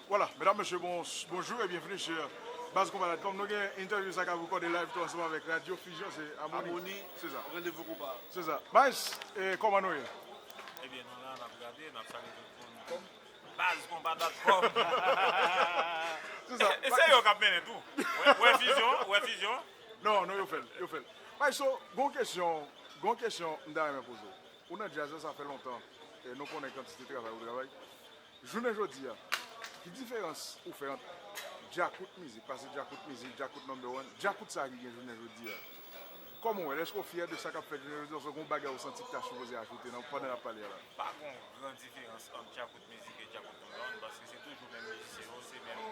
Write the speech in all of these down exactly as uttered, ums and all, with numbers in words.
Voilà, mesdames, messieurs, bon, bonjour et bienvenue sur Baz Konpa dot com. Nou gen entèvyou sa k ap rekòde live tou ansanm avèk Radio Fusion, se Amoni. Amoni, Se sa, Randevou Konpa. se sa. Maes, eh, kòman nou ye? Ebyen, nou la, n ap gade, n ap salye tout moun. Baz Konpa dot com. Se sa. E se yo k ap mennen tou. Wè, wè Fusion, wè Fusion. Non, non, yo fè l, yo fè l. Maes, so, gon kesyon, gon kesyon m ta renmen poze w. Ou nan djaz la, sa fè lontan. E nou konnen kantite travay ou travay. Jounen jodi a, ki diferans ou fè ant Djakout Mizik, pase Djakout Mizik, Djakout Number One, Djakout sa ki gen jounen jodi a? Kòman w wè l? Èske w fyè de sa k ap fèt jounen jodi a, oswa gon bagay ou santi ki ta sipoze ajoute nan pandan n ap pale a la? Pa gon gran diferans ant Djakout Mizik e Djakout Number One, paske se toujou menm mizisyen yo, se menm,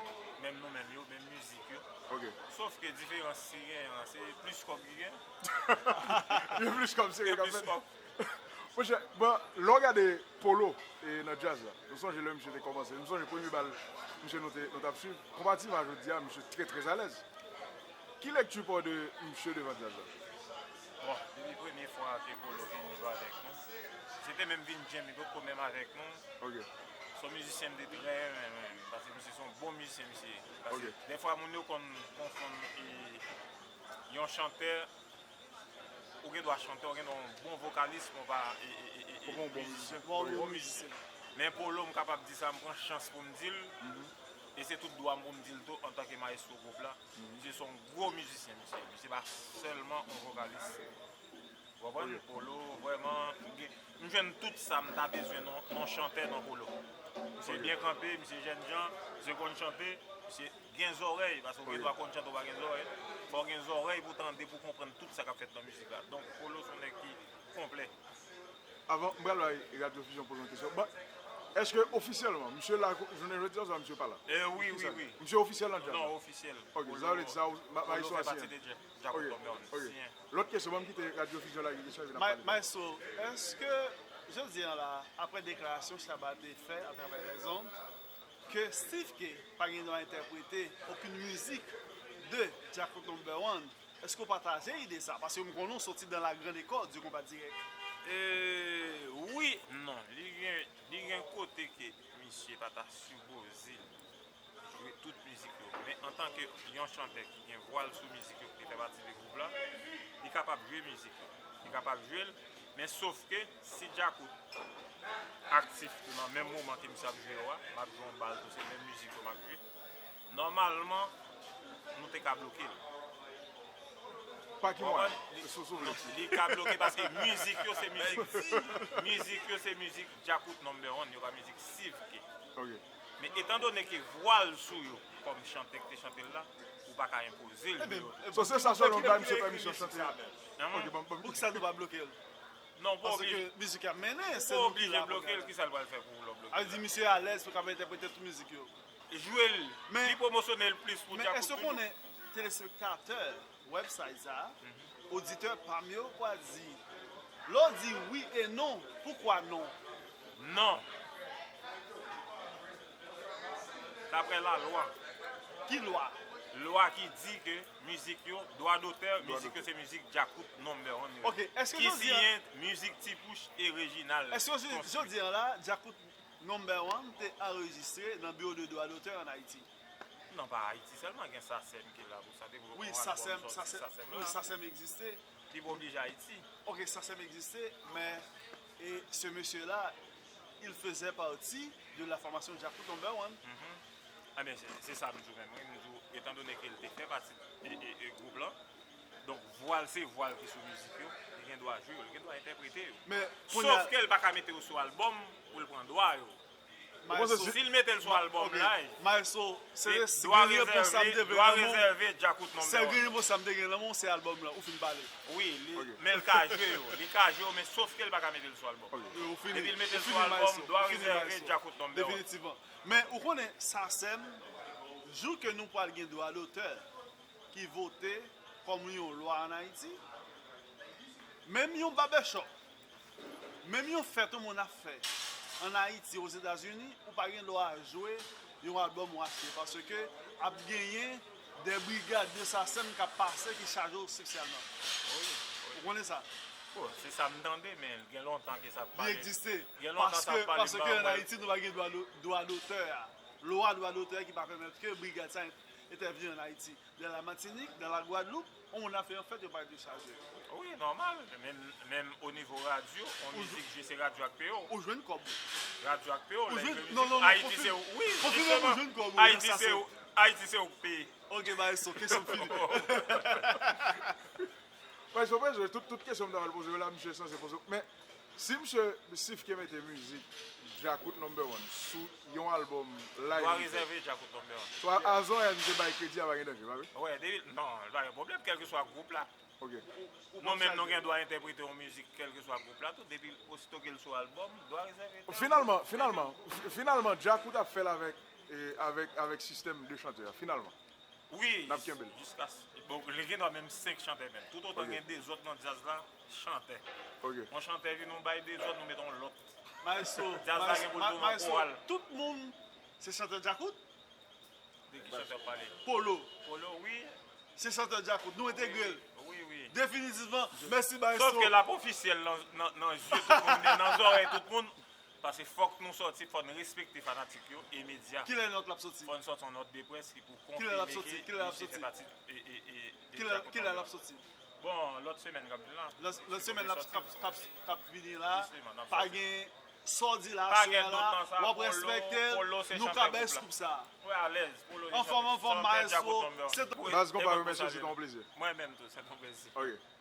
menm nou menm yo, menm mizik yo. Ok. Sof ke diferans ki gen an, se plis kòb ki gen. Gen plis kòb, se Gen k ap plis fèt. kòb. Monchè, bon, lè w gade Polo e nan djaz la, nou sonje lè misye te kòmanse, nou sonje premye bal misye nou te, nou t ap swiv. Konparativman a jodi a, misye trè, trè alèz. Ki lekti pa w de misye devan djaz la? Bon, depi premye fwa ke Polo vin jwe avèk nou, se te menm vin djèm, li potko menm avèk nou. Ok. Se yon mizisyen m te trè renmen, renmen, paske misye se yon bon mizisyen, misye. Paske Ok. Dèfwa moun yo konn konfonn e, yon chantè, ou gen dwa chantè, ou gen dwa yon bon vokalis, men w pa e, e, e, e, Ou pa yon bon mizisyen. mizisyen. Bon, Ok. bon mizisyen. Men Polo, m kapab di sa, m pran chans pou m di l. E se tout dwa m pou m di l tou, antanke mayestwo gwoup la. Misye se yon gwo mizisyen, misye. Misye pa sèlman yon vokalis. Ou konprann? Ok. Polo, vrèman, m gen, m jwenn tout sa m ta bezwen nan, nan chantè nan Polo. Misye Ok. byen kanpe, misye jènjan, misye konn chante, misye gen zòrèy, paske w gen Ok. dwa konn chante, w pa gen zòrèy. Fò w gen zòrèy pou tande, pou konprann tout sa k ap fèt nan mizik la. Donk, Polo se yon nèg ki konplè. Avan, m pral bay Radio Fusion poze yon kesyon. Bon, èske ofisyèlman, misye la jounen jodi a, oswa misye pa la? Eh, wi, Ki wi, sa? wi. Misye ofisyèl nan djaz la? Non, ofisyèl. Ok, sa vle di sa, ou- ma- Polo Maestro fè a pati siyen. de Dja- Djakout Ok, Number One. ok. Siyen. Lòt kesyon, ban m kite Radio Fusion la gen kesyon, epi n ap Ma- pale. Maestro, èske jodi an la, apre deklarasyon Shabba te fè atravè lèzonn, ke Steve K pa gen dwa entèprete okenn mizik de Djakout Number One, èske w pataje ide sa? Paske m konnen w soti dans la grande école du combat direct. Eh, wi, non. Li gen, li gen kote ke misye pa ta sipoze jwe tout mizik yo. Men antanke yon chantè ki gen vwa l sou mizik yo, ki fè pati de gwoup la, li kapab jwe mizik yo. Li kapab jwe l, men sof ke si Djakout aktif tou nan menm moman ke misye ap jwe yo a, m ap jwe yon bal tou, se menm mizik yo m ap jwe. Nòmalman, nou te ka bloke l. Pa ki Ou mwayen? konprann? Li- Sou, sou vle. Li ka bloke paske mizik yo se mizik. Mizik yo se mizik Djakout Number One, yo pa mizik Steve K. Ok. Men etan done ke vwa l sou yo, kòm chantè ki te chante l la, ou pa ka enpoze l. Ebyen, So, se sa sèlman bay misye pèmisyon chante. Nan mwen, Ok, ban m- ban m- Poukisa nou pa bloke l? Non, ou pa Paske oblije. Mizik ap mennen, Ou se pa nou ki oblije la pou bloke l, gade. Kisa l pral fè pou w lè w bloke A di misye alèz pou kapab entèprete tout mizik yo. Jwe l, Men- li pwomosyone l plis pou Men Djakout èske w toujou. Konnen telespektatè website sa, oditè pa m yo, kwa di, lè w di wi e non, poukwa non? Non. Daprè lalwa. Ki lwa? Lwa ki di ke mizik yo, dwa dotè, mizik yo se mizik Djakout Number One. Ok, èske Ki jodi a- siyen mizik Ti Pouch e Reginald. Èske jodi, Construit. Jodi an la, Djakout Number One te anrejistre nan Biwo de Dwa Dotè an Ayiti? Non, pa Ayiti sèlman, gen Sasèm ki la pou sa. Te pou Wi, yon Sasèm, album sòti Sasèm, Sasèm wi, la. Sasèm egziste. Li pa oblije Ayiti. Ok, Sasèm egziste, men e ce monsieur-là, il faisait partie de la formation Djakout Number One. Ebyen, se, se sa m di w menm, wi. M di w, etan done ke l te fè pati e, e, e gwoup lan, donk vwa l se vwa l ki sou mizik yo, li gen dwa jwe yo, li gen dwa entèprete yo. Men, kounye a- Sof ke l pa ka mete yo sou albòm pou l pran dwa yo. Maestro, Si l mete l sou albòm ok, live, Maestro, se se se dwa grenn repons sa m te rezève, vle dwa nan men w. Rezève Djakout Number Sèl One. Grenn repons sa m te gen nan men w, se albòm lan, ou fin pale. Wi, li, Ok. men l ka jwe yo. Li ka jwe yo, men sof ke l pa ka mete l sou albòm. Ok. Yo, ou fini, Epi l mete ou l sou fini, albòm, Maestro, dwa ou fini, rezève Maestro. Djakout Number One. Definitivman. Men ou konnen, Sasèm, jou ke nou pral gen dwa dotè ki vote kòm yon lwa ann Ayiti, menm yon barbershop, menm yon fèt yon moun ap fè ann Ayiti, Ozetazini, ou pa gen dwa jwe yon albòm ou achte, paske ap genyen de brigad de Sasèm k ap pase ki chaje w espesyalman. Ou konnen sa? Bon, se sa m tande, men gen lontan ke sa ap Li pale. egziste. Gen lontan sa Paske, ap pale, paske m pa ann wè. Ayiti, nou pa gen dwa do- dwa dotè a. lwa dwa dotè ki pa pèmèt ke brigad sa entèvni ann Ayiti. Dans la Martinique, dans la Guadeloupe, on a fait en fait, yo pa dechaje. Wi, nòmal. Menm, menm o nivo radyo, on mizik jwe se radyo ak peye w. Ou jwenn kòb ou. Radyo ak peye w, lè jwenn- jwe non, non, mizik. non, Ayiti konfime- se ou. Wi, konfime jisteman. Ou jwenn kòb ou, Ayiti sa se se- ou. Ayiti se ou k peye. Ok, maestro, kesyon fini. Mwen, jwenn, jwenn, tout, tout kesyon m ta pral poze yo la, misye sanse poze. Men, si misye Sifke mete mizik Djakout number one sou yon albòm live, Dwa rezève Djakout number one. So, a, a Zoya, misye bay kredi a, pa gen danje, pa vre? Wè, depi, non, pa gen pwoblèm, kèlkeswa gwoup la. Ok. Nou menm nou gen dwa entèprete yon mizik, kèlkeswa gwoup la, tou, depi osito ke l sou albòm, dwa rezève. Finalman, finalman, fi- finalman, Djakout ap fè l avèk, eh, avèk, avèk sistèm de chantè a, finalman. Wi, N ap kenbe l. Jiska, bon, li gen dwa menm senk chantè menm. Tout otan Ok. Gen dezòd nan djaz la, chantè. Ok. Yon chantè vin, nou bay dezòd, nou met yon lòt. Maestro, Djaz la gen pou l ma- vin yon maestro, koral. Tout moun se chantè Djakout. De ki chantè w pale? Polo, Polo, wi. Se chantè Djakout. Nou entegre l. Wi, wi. Definitivman. Mèsi, maestro. Sof ke l ap ofisyèl nan, nan, nan zye tout moun, nan zòrèy tout moun. Paske fòk nou sòti, fò n respekte fanatik yo e medya. Kilè nòt l ap soti? Fò n sòti yon nòt de près ki pou Kilè l ap konfime soti? ke Kilè l ap misye soti? Fè pati e, e, e, de Kilè Djakout kilè l ap Number One. Soti? Bon, lòt semèn k ap vin la. Lòt lòt semèn l ap k ap- k ap- k ap vini la. Jisteman, n ap Pa sòti. Gen sòdi la. Pa gen dout nan sa, W ap Polo, respekte l. Polo se Nou chantè ka bès gwoup la. Koup sa. Mwen alèz. Polo se Anfòm, chantè- anfòm, chantè maestro. Djakout Number One. Se Wi, Baz, konpa, demen mèsi, pou se sa, yon plezi. Mwen menm tou, se yon plezi. Ok.